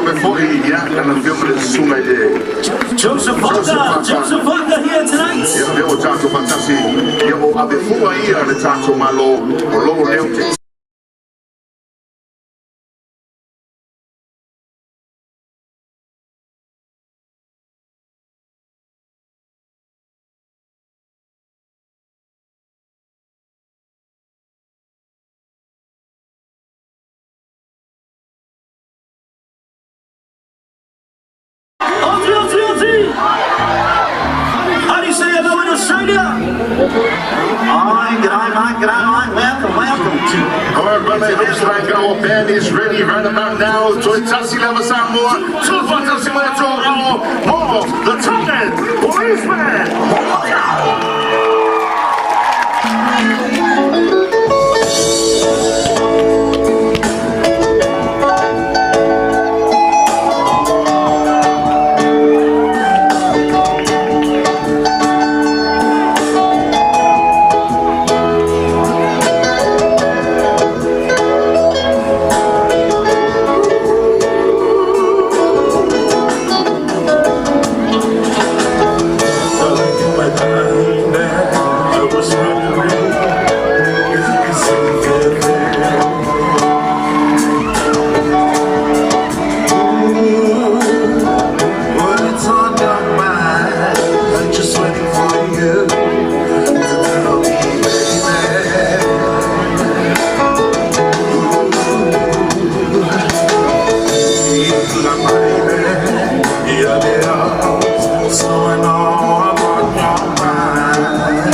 Faapea foi ia lana afioga le susuga i le Joseph Vaka, Joseph Vaka here tonight. Ia lea ua tatou faatasi, ia o avefua ia le tatou Malo o lo o leo te Aussie, Aussie, Aussie! How do you say hello in Australia? Hi, g'day, mate, g'day, mate. Welcome, welcome. All right, brother, it looks like our band is ready right about now. Toe tasi lava Samoa, tuufaatasi mai atoa mo the Tongan Police Band. Just waiting for you to tell me, baby. So I know I'm on your mind.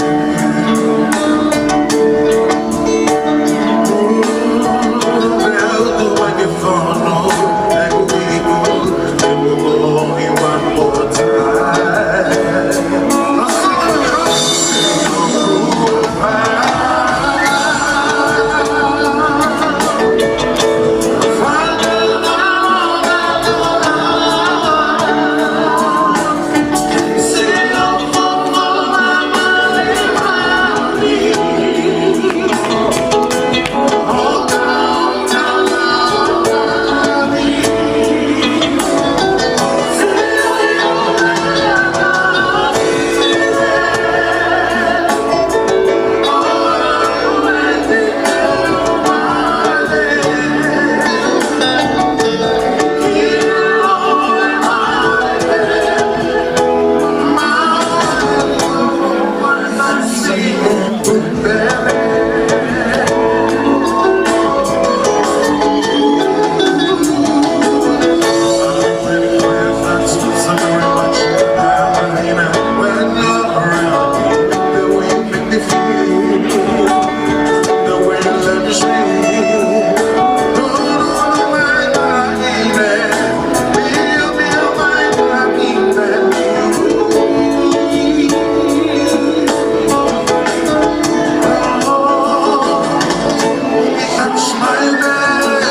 Touch my man,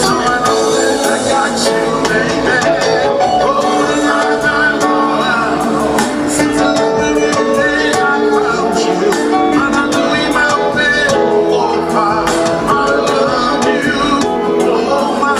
so I know that I got you, baby. Oh, my, my, my. Since the day I found you, I'm doing my best. Oh, I love you. Oh, my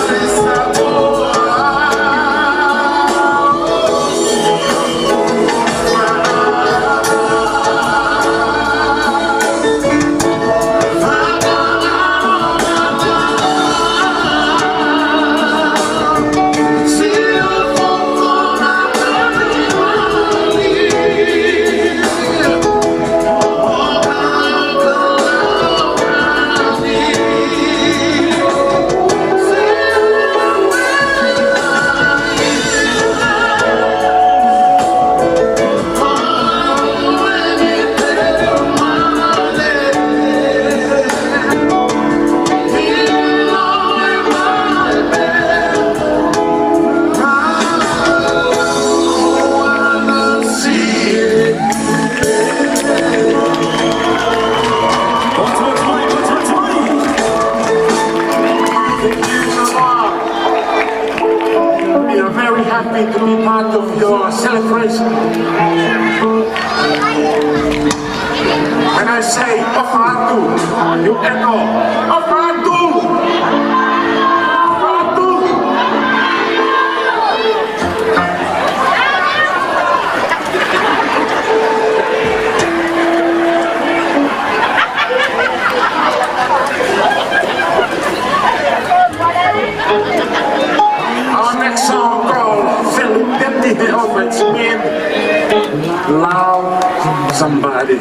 What's, what's, what's, what's, what's? We are very happy to be part of your celebration. When I say Ofa Atu, you echo Ofa Atu! Ofa Atu! Love somebody.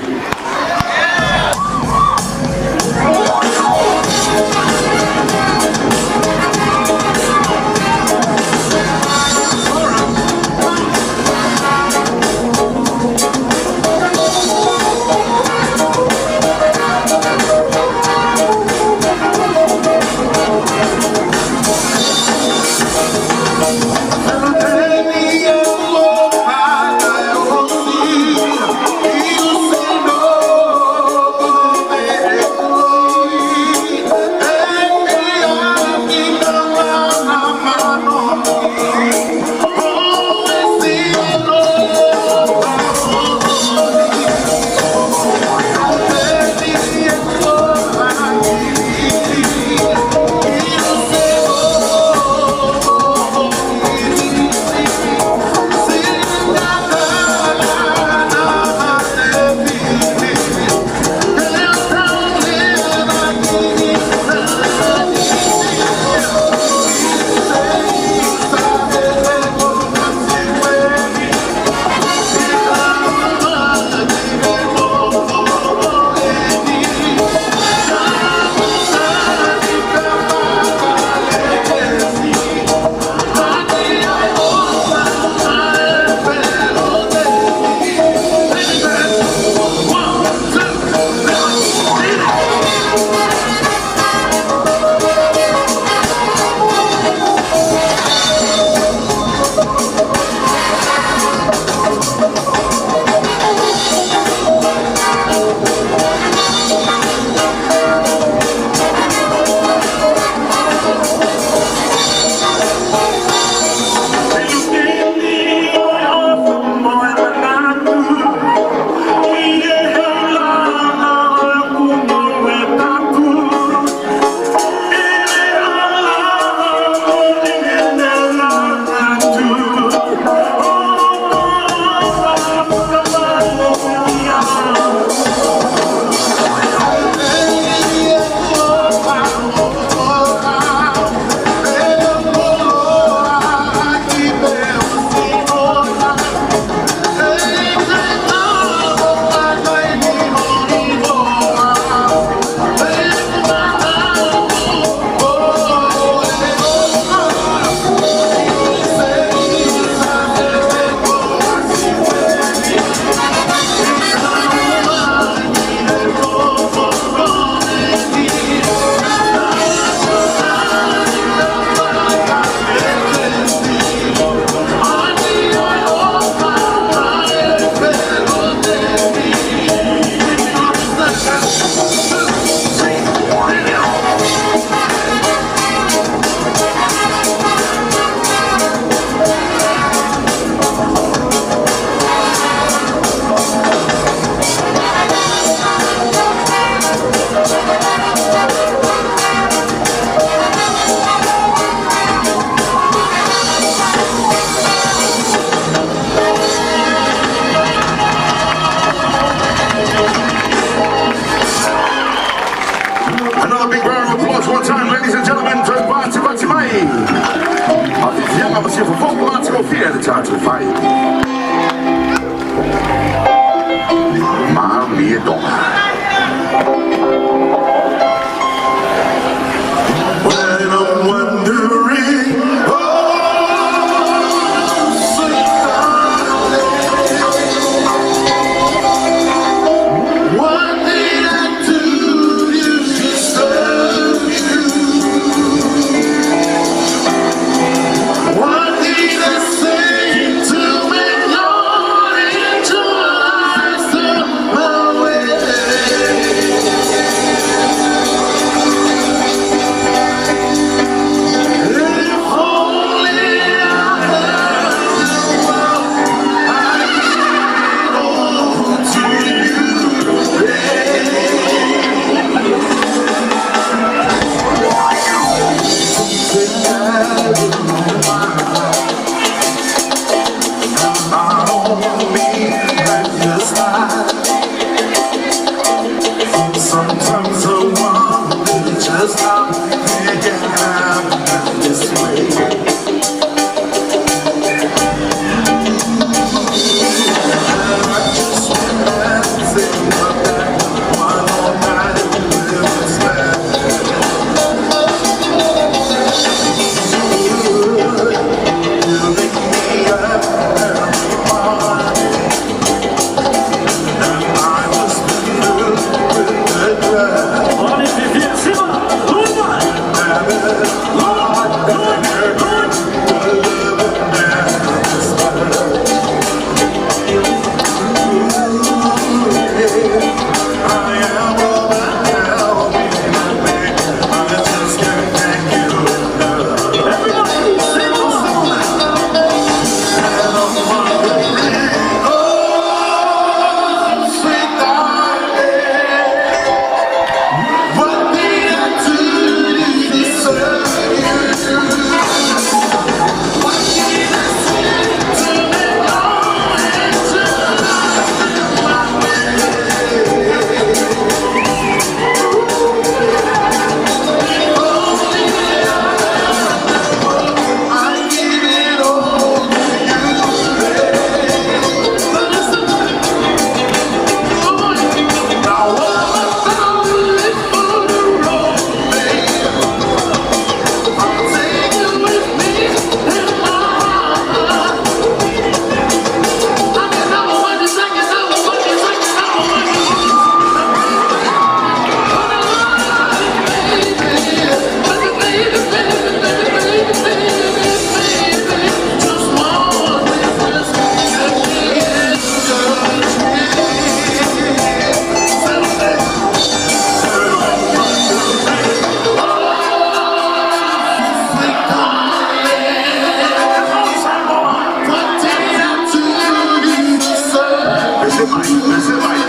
Pese mai, pese mai.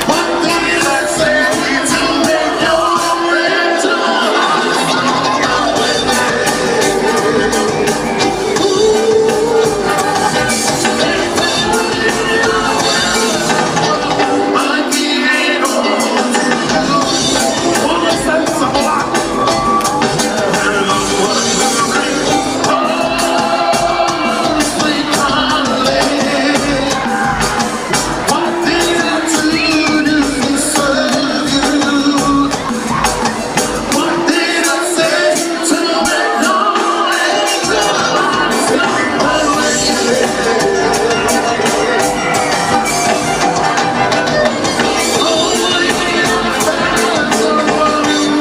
What did I say to make your I give it all to you. What did I do to deserve you? What did I say to make your angel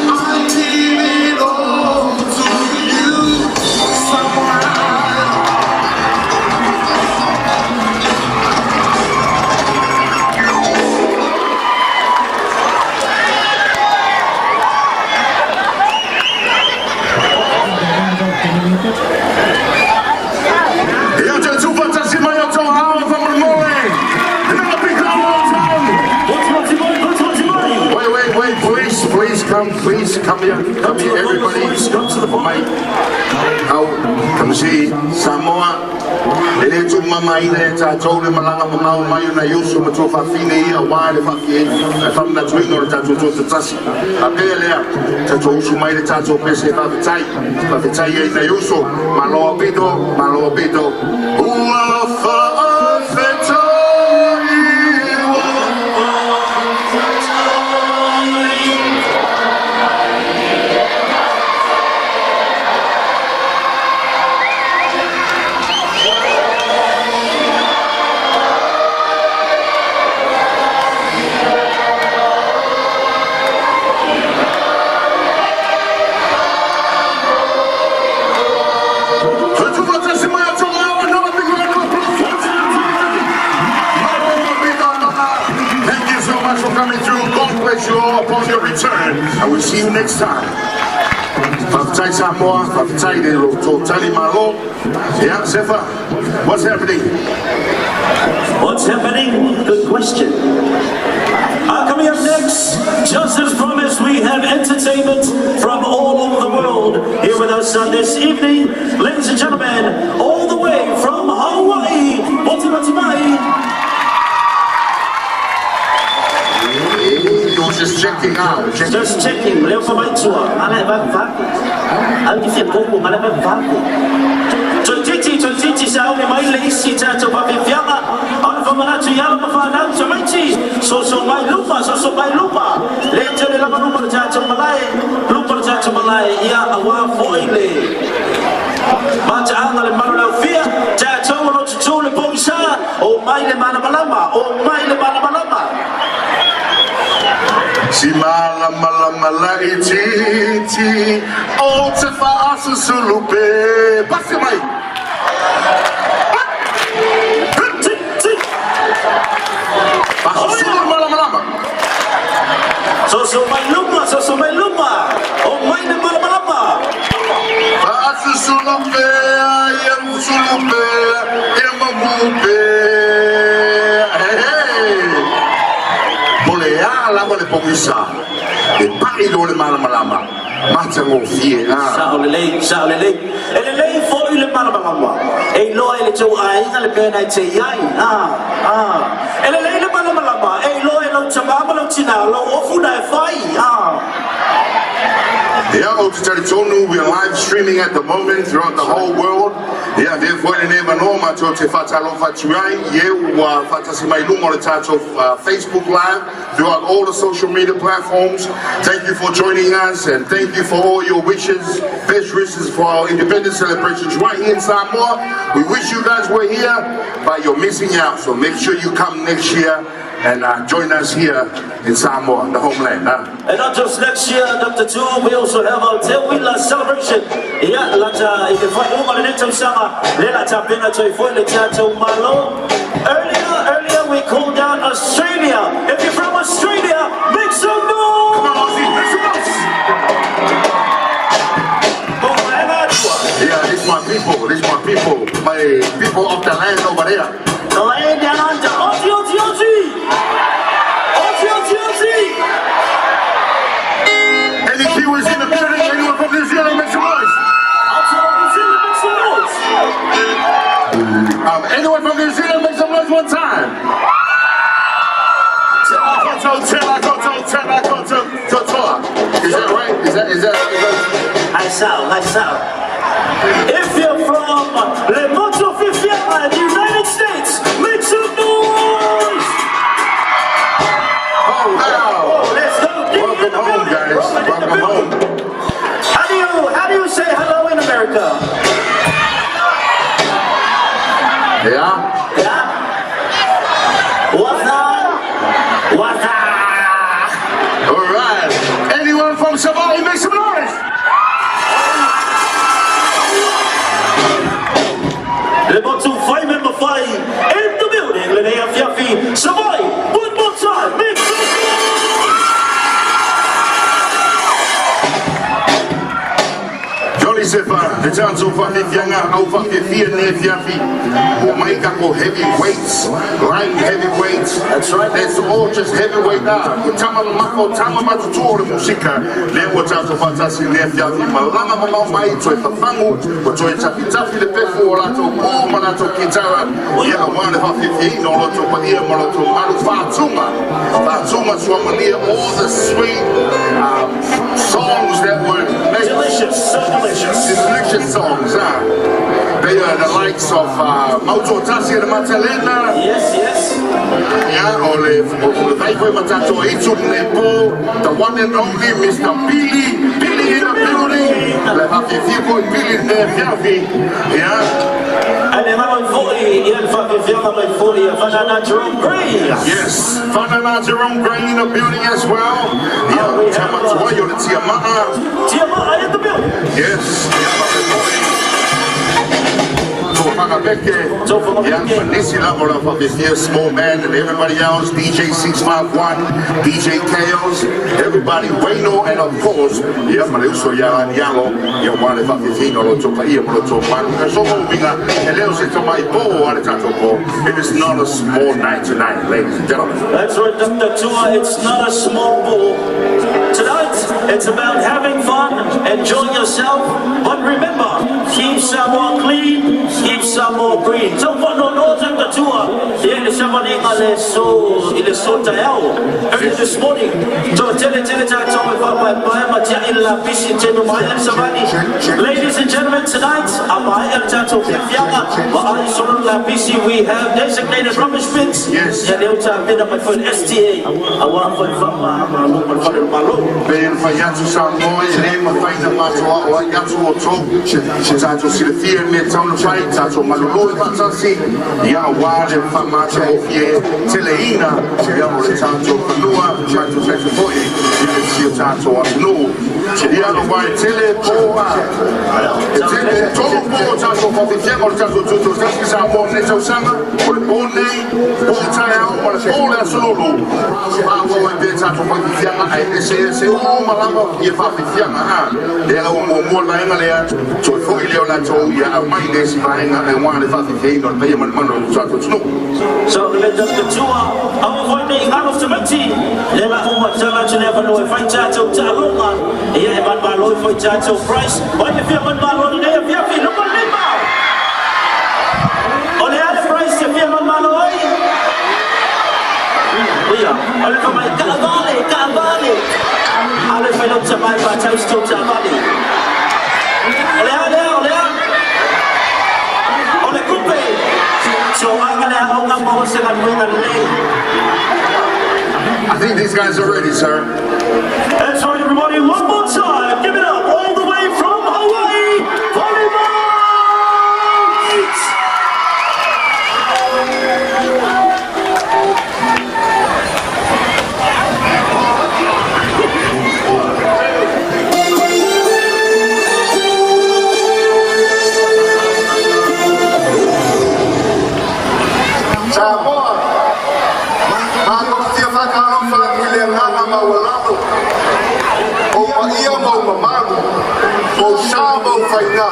I give it all to you, someone. Ia te tufatasi mai o tō ao whamarangore. Another big round of town. Oti oti mai, oti oti mai. Wait, wait, wait, please, please come, please come here, come here, everybody. Come to the Mate, au, come see Samoa. E le tu mama ina e tātou le malanga mamau mai o na iuso ma tō whawhine i a wā le whawhine e whamna tuinga o le tātou tō te tasi. A pēr lea, tātou usu mai le tātou pese whawhitai, whawhitai e na iuso, maloa pito, maloa pito. Ua whawhitai ua. Thank you so much for coming through. God bless you all upon your return. And we'll see you next time. Faafetai Samoa, faafetai le tō tali malo. Yeah, Sefa, what's happening? What's happening? Good question. Coming up next, just as promised, we have entertainment from all over the world here with us on this evening. Ladies and gentlemen, all the way from Hawaii, Moti Moti Mai. Hey, you're just checking out. Checking. Just checking, leo fa mai tua, ale va va. Au ki fia koko, ale va va. Toititi, toititi sa au mai le isi tātou papifianga. Au le whamanatu i ala mawhanau tamaiti. So so mai lupa, so so mai lupa. Le tele lava lupa le tātou malae, lupa le tātou malae, ia awa foi le. Mata'anga le malu lau fia, tātou o lo tutu le pongisa, o mai le malamalama, o mai le malamalama. Si malama lama la iti o te whaasusulupe. Pasi mai. Tik, tik. Whaasusulu malama lama. So so mai luma, so so mai luma, o mai le malamalama. Whaasusulupe, ia usulupe, ia mamupe. Hey, hey. Mo le a lava le pongisa. E pai lo le malama lama. Mata ngōfie, ah. Sao lelei, sao lelei. E lelei foi le malamalama. E iloa e le tou aiga le mea na e te i ai. Ah, ah. E lelei le malamalama. E iloa e lau tamā ma lau tinā, lau ofu na e fai. Ah. Yeah, o te talitonu, we are live streaming at the moment throughout the whole world. Yeah, therefore, le neva no mātou te whatalofa tuai, ie ua whatasi mai lunga o le tātou Facebook Live throughout all the social media platforms. Thank you for joining us and thank you for all your wishes, best wishes for our independence celebrations right here in Samoa. We wish you guys were here, but you're missing out, so make sure you come next year and join us here in Samoa, the homeland. Huh? And not just next year, Dr. Tu, we also have our Teuila celebration. Ia, lata, i te whai uma le neto sama, le lata pena toi foi le tātou malo. Earlier, earlier we called out Australia. If you're from Australia, make some noise! Come on, Aussie, make some noise! Yeah, this my people, this my people, my people of the land over there. The land down under. Aussie, more time. Tena koutou, tena koutou, katoa. Is that right? Is that Hai sao, hai sao. If you're from Le Motu o Fiafiaga in the United States, make some noise! Oh, wow. Oh, let's go. Get in Welcome the home, building. guys. Roman in the Welcome building. home. How do you say hello in America? Yeah? Yeah? What's up? What's up? All right. Anyone from Savaii, make some noise. Le Motu Fai Member Fai in the building. Lenei afiafi. Savaii, one more time. Make some noise! Jolly Sefa, le tatou faafiafiaga au faafiafia lenei afiafi. Ua mai tatou heavyweights, light heavyweights. That's right. It's all just heavyweight ah. O tama na mako, tama matutua o le musika. Lea ua tatou faatasi lenei afiafi. Malaga mamao mai, toe fafagu, ua toe tafitafi le pefu o latou pō ma latou kitara. Ia auā le faafiafiaina o loto paia ma loto malu faatuma. Faatuma suamalia, all the sweet songs that were made. Delicious, so delicious. Delicious songs, huh? They are the likes of Mauto Tasi and Matalena. Yes. Yeah, o le o le vai foi matato itu le po, the one and only Mr. Billy, Billy in the building. Le faafiafia foi Billy le fiafi. Yeah. And then mai foi, ia le faafiafiaga mai foi, ia Fanana Jerome Gray. Yes, Fanana Jerome Gray in the building as well. Yeah, We have, Tamatua yo le Tiamaa. Tiamaa in the building. Yes. Tofagabeke. Tofagabeke. Yeah, Manisi lava la faafiafia, small man, and everybody else, DJ 651, DJ Chaos, everybody, Wayno, and of course, yeah, Maleuso ya Yalo, ya wale faafiafia, lo topa ia, lo topa, so minga, e leo se tomai po, ale tato po. It is not a small night tonight, ladies and gentlemen. That's right, Dr. Tua. It's not a small ball. Tonight, it's about having fun, enjoying yourself, but remember, keep Samoa clean, keep Samoa green. So for no no Dr. Tua, ia le savaliga le so i le so taeao. Early this morning, to tele tele tatou e faapaepae ma tia'i le lapisi te no mai le savali. Ladies and gentlemen, tonight, a mai le tatou fiafiaga, ma ai solo le lapisi, we have designated rubbish bins. Yes. Ia leo ta pena mai foi le STA, auā foi faa ma lo ma le fale o le Malo. Pe le fai atu sa moe, le mafai na matou ao ai atu o tou. Se tatou silafia le mea tau na fai, tatou malolo e faatasi, ia auā le faamatagofie teleina, ia o le tatou fanua, tatou tatou foi, ia le si o tatou atunuu. Ia auā e tele po a. E tele, tolu po o tatou faafiafiaga o le tatou tutoatasi sa mo nei tausaga, o le po nei, po taeao, o le po le aso lulu. Faaauau ai pea tatou faafiafiaga, ae eseese uma lava ia faafiafiaga a. Lea ua muamua le vaega lea, toe foi lea o latou ia aumai le isi vaega auā le faafiafiaina o le paia ma le mamalu o le tatou atunuu. So le Dr. Tua, au foi nei ngalo tamati, le la uma tala tu le fanua fai tatou taaloga, ia e manumalo foi tatou prize, o le fia manumalo nei a fia fi luma lima. O le ale prize e fia manumalo ai. Ia, o le fa mai kaavale, kaavale. Ale fai lau tamai pa tau sto taavale. O le ale, o le ale. O le kupe. So anga le au ngā maho se ngā nuenga lei. I think these guys are ready, sir. That's right, everybody. One more time. Give it up all the way from Hawaii, Polymites! Samoa, matou fia faatalofa atu i le agaga maualalo o paia ma ou mamalu o sa ma ou faigā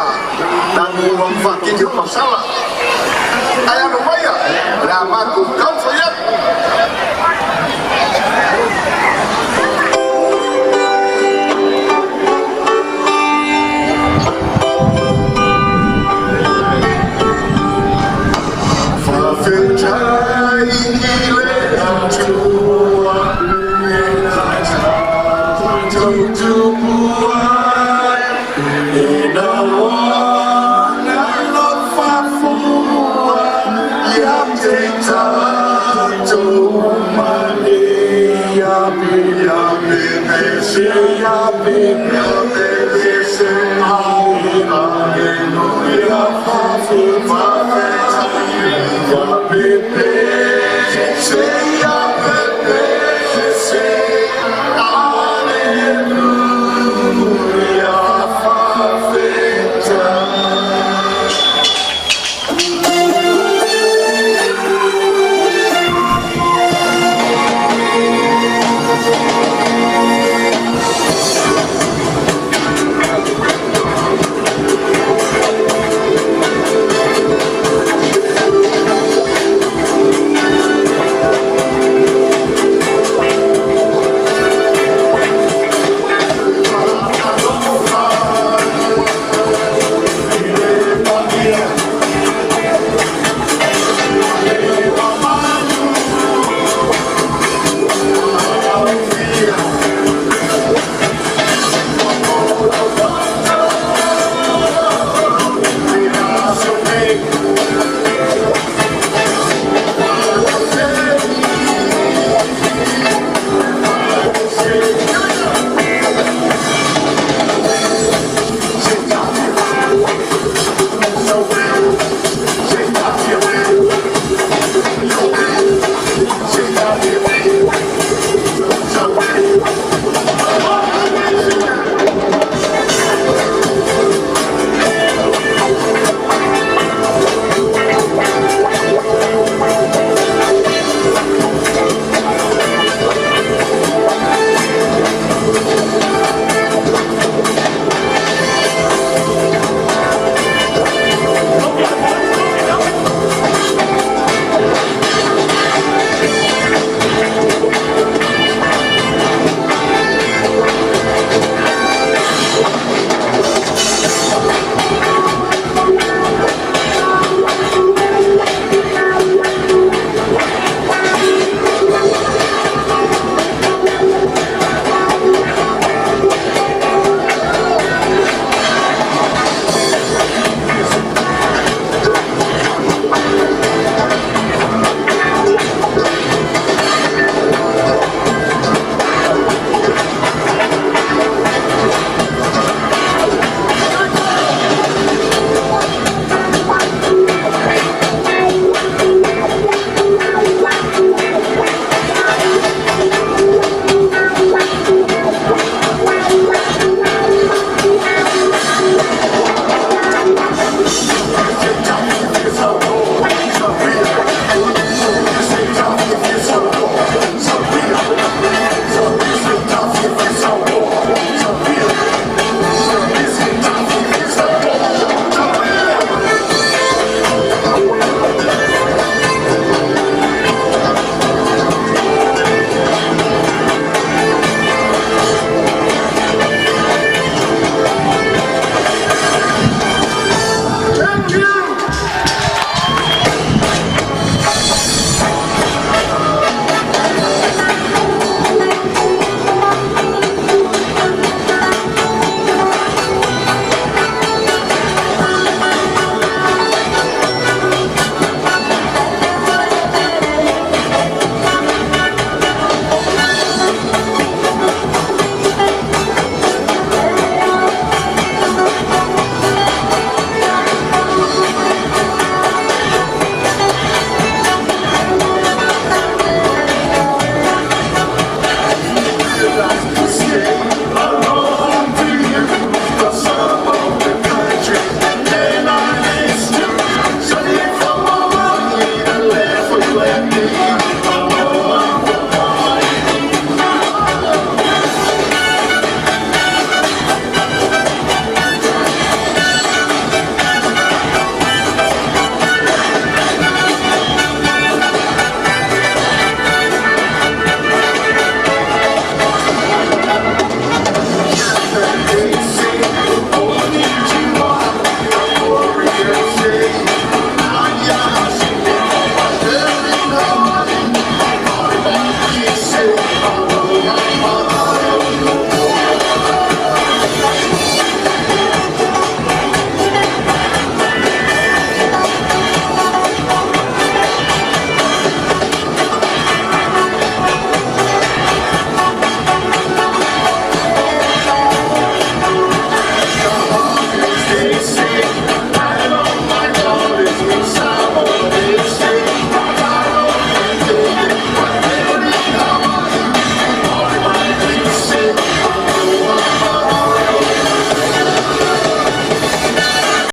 tatou faatini o masala ae alo maia o le a matou taumafai atu. Faafetai. Let me